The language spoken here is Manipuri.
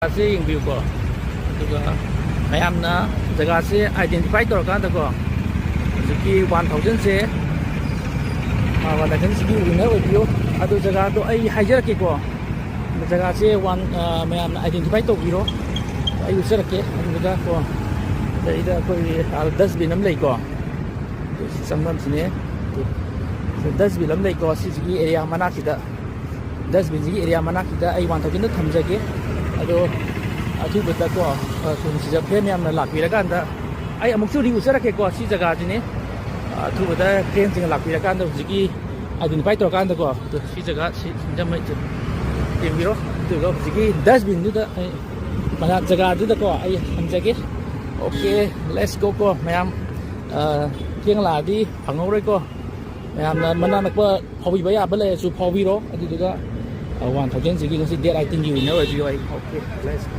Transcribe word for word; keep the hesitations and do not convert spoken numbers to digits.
ꯖꯒꯥꯁꯦ ꯌꯦꯡꯕꯤꯌꯨꯀꯣ꯫ ꯑꯗꯨꯒ ꯃꯌꯥꯝꯅ ꯖꯒꯥꯁꯦ identify ꯇꯧꯔꯀꯥꯟꯗꯀꯣ, ꯍꯧꯖꯤꯛꯀꯤ ꯋꯥꯟ ꯊꯥꯎꯖꯟꯁꯦ, ꯋꯥꯟ ꯊꯥꯎꯖꯟꯁꯤꯒꯤ winner ꯑꯣꯏꯕꯤꯌꯨ꯫ ꯑꯗꯨ ꯖꯒꯥꯗꯣ ꯑꯩ ꯍꯥꯏꯖꯔꯛꯀꯦꯀꯣ꯫ ꯖꯒꯥꯁꯦ ꯋꯥꯟ, ꯑ, ꯃꯌꯥꯝꯅ identify ꯇꯧꯕꯤꯔꯣ꯫ ꯑꯩ ꯎꯠꯆꯔꯛꯀꯦ꯫ ꯑꯗꯨꯗ ꯀꯣ, ꯑꯗꯩꯗ ꯑꯩꯈꯣꯏꯒꯤ, ꯑ, dustbin ꯑꯃ ꯂꯩꯀꯣ꯫ ꯆꯪꯐꯝꯁꯤꯅꯦ꯫ Dustbin ꯑꯃ ꯂꯩꯀꯣ, ꯁꯤꯁꯤꯒꯤ area ꯃꯅꯥꯛꯁꯤꯗ꯫ Dustbinꯁꯤꯒꯤ area ꯃꯅꯥꯛꯁꯤꯗ ꯑꯩ ꯋꯥꯟ ꯊꯥꯎꯖꯟꯗ ꯊꯝꯖꯒꯦ꯫ ꯑꯗꯣ ꯑꯊꯨꯕꯗꯀꯣ, ꯑ, ꯁꯣꯝꯁꯤꯗ friend ꯃꯌꯥꯝꯅ ꯂꯥꯛꯄꯤꯔꯀꯥꯟꯗ ꯑꯩ ꯑꯃꯨꯛꯁꯨ reuse ꯆꯠꯂꯛꯀꯦꯀꯣ꯫ ꯁꯤ ꯖꯒꯥꯁꯤꯅꯦ꯫ ꯑ, ꯑꯊꯨꯕꯗ friendꯁꯤꯡꯅ ꯂꯥꯛꯄꯤꯔꯀꯥꯟꯗ ꯍꯧꯖꯤꯛꯀꯤ identify ꯇꯧꯔꯀꯥꯟꯗꯀꯣ, ꯑꯗꯣ ꯁꯤ ꯖꯒꯥ ꯁꯤ ꯁꯤꯡꯖꯃꯩ ꯌꯦꯡꯕꯤꯔꯣ꯫ ꯑꯗꯨꯒ ꯍꯧꯖꯤꯛꯀꯤ dustbinꯗꯨꯗ ꯑꯩ ꯃꯅꯥꯛ ꯖꯒꯥꯗꯨꯗꯀꯣ ꯑꯩ ꯊꯝꯖꯒꯦ꯫ Okay, let's go ꯀꯣ ꯃꯌꯥꯝ꯫ ꯑ, ꯊꯦꯡꯅ ꯂꯥꯛꯑꯗꯤ ꯐꯪꯍꯧꯔꯣꯏꯀꯣ꯫ ꯃꯌꯥꯝꯅ ꯃꯅꯥꯛ ꯅꯛꯄ ꯐꯥꯎꯕꯤꯕ ꯌꯥꯕ ꯂꯩꯔꯁꯨ ꯐꯥꯎꯕꯤꯔꯣ꯫ ꯑꯗꯨꯗꯨꯒ, ꯑ, ꯋꯥꯟ ꯊꯥꯎꯖꯟꯁꯤꯒꯤ ꯉꯁꯤ date eighteenꯒꯤ winner ꯑꯣꯏꯕꯤꯌꯣ꯫ ꯑꯩ, okay, let's go꯫